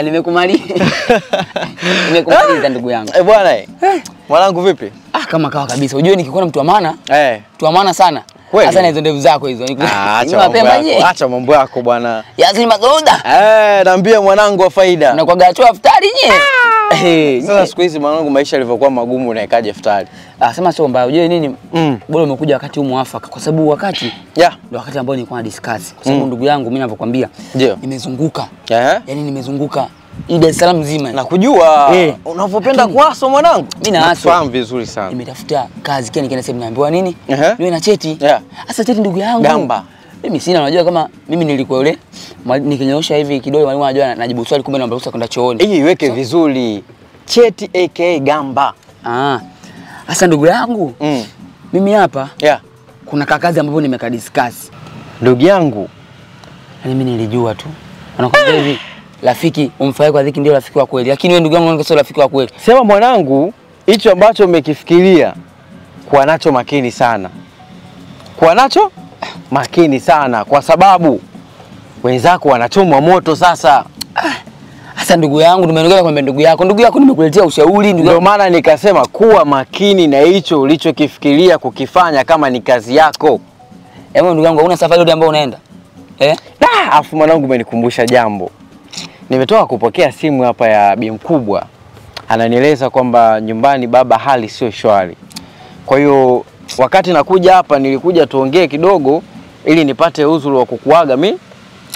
Nimekumaliza. Nimekumaliza ndugu yangu. Eh bwana eh. Mwanangu vipi? Ah, kama kawa kabisa. Unajua nikikuona mtu wa maana? Eh. Mtu wa maana sana. Sasa na hizo ndevu zako hizo. Acha mambo yako bwana. Yaani magoda. Eh, naambia mwanangu wa faida. Na kwa gacho iftari nye. Sasa siku hizi mwanangu maisha yalivyokuwa magumu unaekaje iftari? Ah, sema sio mbaya. Unajua nini? Bora umekuja wakati huu muafaka kwa sababu wakati ndio wakati ambao nilikuwa na discuss. Kwa sababu ndugu yangu mimi ninavyokuambia nimezunguka. Yaani nimezunguka hii Dar es Salaam nzima. Nakujua unavyopenda kuaso mwanangu. Mimi naaso. Nafahamu vizuri sana. Nimetafuta kazi kile nikienda sehemu naambiwa nini? Niwe na cheti. Sasa cheti ndugu yangu. Gamba. Mimi sina, unajua kama mimi nilikuwa yule nikinyoosha hivi kidole mwalimu anajua najibu swali kumbe naomba ruhusa kwenda chooni. Hii iweke vizuri. Cheti aka gamba. Ah. Sasa ndugu yangu, mimi hapa kuna kakazi ambapo nimekadiscuss. Ndugu yangu, yaani mimi nilijua tu. Anakuambia hivi, rafiki umfae kwa dhiki ndio rafiki wa kweli. Lakini wewe ndugu yangu sio rafiki wa kweli. Sema mwanangu, hicho ambacho umekifikiria kuwa nacho makini sana. Kuwa nacho makini sana kwa sababu wenzako wanachomwa moto sasa. Sasa ndugu yangu nimeongea kwamba ndugu yako nimekuletea ushauri ndugu. Ndio maana nikasema kuwa makini na hicho ulichokifikiria kukifanya kama ni kazi yako. Hebu ndugu yangu huna safari yote ambayo unaenda? Eh? Afu mwanangu umenikumbusha jambo. Nimetoka kupokea simu hapa ya bi mkubwa. Ananieleza kwamba nyumbani baba hali sio shwari. Kwa hiyo wakati nakuja hapa nilikuja tuongee kidogo ili nipate uzuri wa kukuaga mimi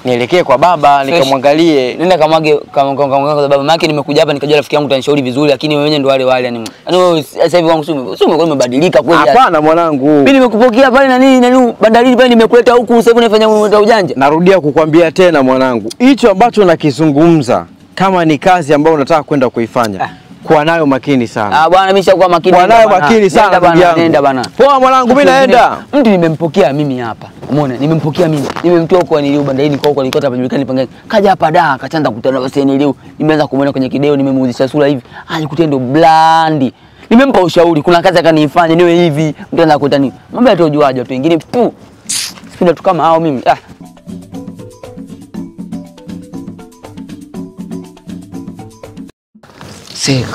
nielekee kwa baba nikamwangalie. Nenda kamwage kama kwa baba maana nimekuja hapa nikajua rafiki yangu utanishauri vizuri lakini wewe ndio wale wale yani. Yaani wewe sasa hivi wangu sio umebadilika kweli. Hapana mwanangu. Mimi nimekupokea pale na nini na bandarini pale nimekuleta huku sasa hivi unafanya ujanja. Narudia kukwambia tena mwanangu, hicho ambacho nakizungumza kama ni kazi ambayo unataka kwenda kuifanya kuwa nayo makini sana. Ah bwana mimi nishakuwa makini. Kuwa nayo makini sana ndugu yangu. Nenda bana. Poa mwanangu mimi naenda. Mtu nimempokea mimi hapa. Umeona? Nimempokea mimi. Nimemtoa huko nilio bandarini kwa huko alikuwa hapajulikani pangani. Kaja hapa da akaanza kukutana basi nilio. Nimeanza kumuona kwenye kideo nimemuuzisha sura hivi. Alikutendo ndio blandi. Nimempa ushauri kuna kazi akanifanya niwe hivi. Mtu anaanza kutani. Mambo yatojuaje watu wengine pu. Sipenda tu kama hao mimi. Ah.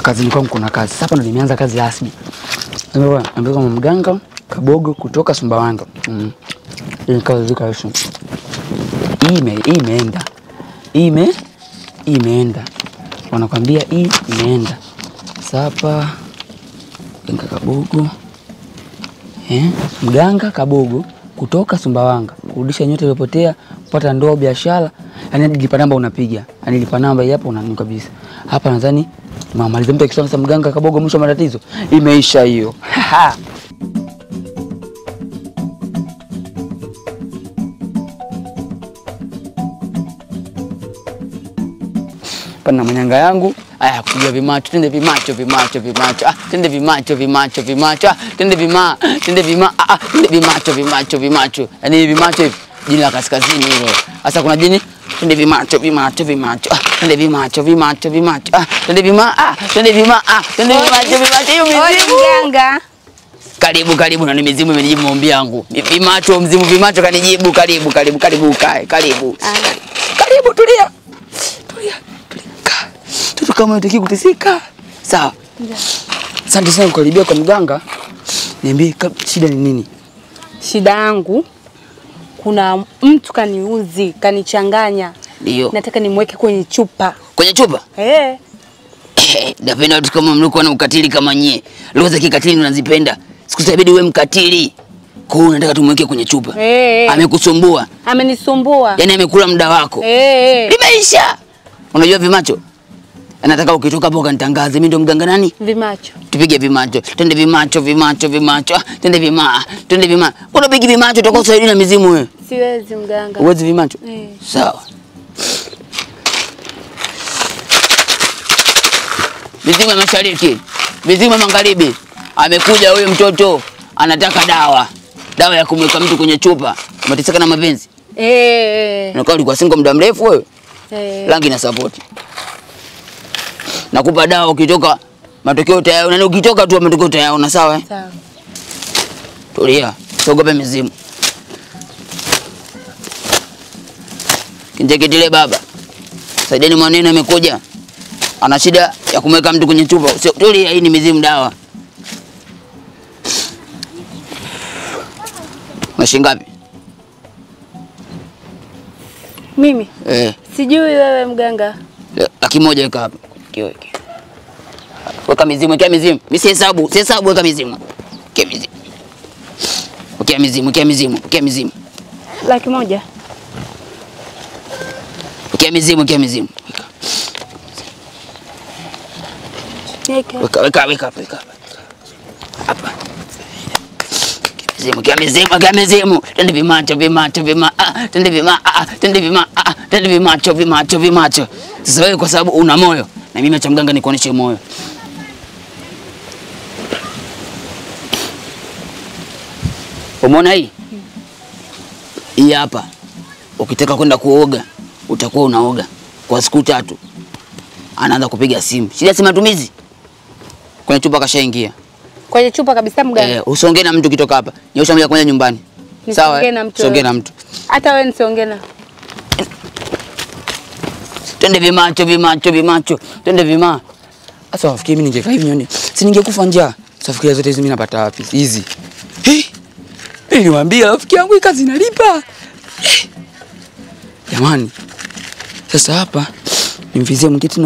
Kazini kwangu kuna kazi. Sasa ndo nimeanza kazi rasmi. Nimeambiwa kama mganga Kabogo kutoka Sumbawanga. Ni kazi kazi. Imeenda. Imeenda. Wanakuambia hii imeenda. Sasa mganga Kabogo. Mganga Kabogo kutoka Sumbawanga. Kurudisha nyota iliyopotea, kupata ndoa, biashara. Yaani lipa namba unapiga. Yaani lipa namba hapo unanunua kabisa. Hapa nadhani mamaliza mtu akisema sasa mganga Kabogo mwisho wa matatizo imeisha hiyo. Pana manyanga yangu. Aya kupiga vimacho, twende vimacho vimacho vimacho. Ah, twende vimacho vimacho vimacho. Ah, twende vima, twende vima. Ah, twende vimacho vimacho vimacho. Yaani vimacho hivi jini la kaskazini hilo. Sasa kuna jini twende vimacho vimacho vimacho. Ah, twende vimacho vimacho vimacho. Ah, twende vima. Ah, twende vima. Ah, twende vimacho vimacho. Hiyo mizimu. Mganga. Karibu karibu na mizimu imenijibu maombi yangu. Vimacho mzimu vimacho kanijibu karibu karibu karibu kae karibu. Karibu tulia. Tulia. Tulia. Tutu kama unataka kuteseka. Sawa. Asante sana kukaribia kwa mganga. Niambie shida ni nini? Shida yangu kuna mtu kaniuzi, kanichanganya. Ndio. Nataka nimweke kwenye chupa. Kwenye chupa? Eh. Napenda watu kama mlikuwa na ukatili kama nyie. Lugha za kikatili unazipenda. Siku itabidi wewe mkatili. Kwa hiyo unataka tumweke kwenye chupa. Amekusumbua. Amenisumbua. Yaani amekula muda wako. Limeisha. Unajua vimacho? Anataka ukitoka hapo ukanitangaze mimi ndio mganga nani? Vimacho. Tupige vimacho. Twende vimacho vimacho vimacho. Twende vima. Twende vima. Unapigi vimacho utakuwa usaidiwi na mizimu wewe. Siwezi mganga. Uwezi vimacho? Sawa. Mizimu ya mashariki, mizimu ya magharibi. Amekuja huyu mtoto anataka dawa. Dawa ya kumweka mtu kwenye chupa. Umeteseka na mapenzi? Unakaa ulikuwa single muda mrefu wewe? Rangi na support. Nakupa dawa ukitoka matokeo utayaona. Na ukitoka tu matokeo utayaona, sawa eh? Sawa. Tulia, usiogope mizimu. Kinjeketile baba. Saidieni maneno amekuja. Ana shida ya kumweka mtu kwenye chupa. Sio tulia, hii ni mizimu dawa. Una shilingi ngapi? Mimi? Eh. Sijui wewe mganga. 100,000 weka hapa. Kiweke. Weka mizimu, weka mizimu. Mimi si hesabu, si hesabu, weka mizimu. Weka mizimu. Weka mizimu, weka mizimu, weka mizimu. 100,000. Weka mizimu, weka mizimu. Weka. Weka, weka, weka, weka. Hapa. Mizimu, kia mizimu, kia mizimu. Twende vimacho, vimacho, vima, ah, twende vima, ah, twende vima, ah, twende vimacho, vimacho, vimacho. Sasa wewe kwa sababu una moyo, na mimi acha mganga nikuoneshe moyo. Umeona hii? Hii hapa. Ukitaka kwenda kuoga, utakuwa unaoga kwa siku 3. Anaanza kupiga simu. Shida si matumizi. Kwenye chupa kashaingia. Kwenye chupa kabisa mganga. Usiongee na mtu kitoka hapa. Nyosha moja kwa moja nyumbani. Sawa? Nisiongee na mtu. Usiongee na mtu. Hata wewe nisiongee na. Twende vimacho, vimacho, vimacho. Twende vima. Sasa wafikiri mimi ningekaa hivi nyoni. Si ningekufa njaa. Sasa fikiria zote hizi mimi napata wapi? Hizi. Eh? Niliwaambia rafiki yangu hii kazi inalipa. Jamani. Sasa hapa nimvizie mkiti.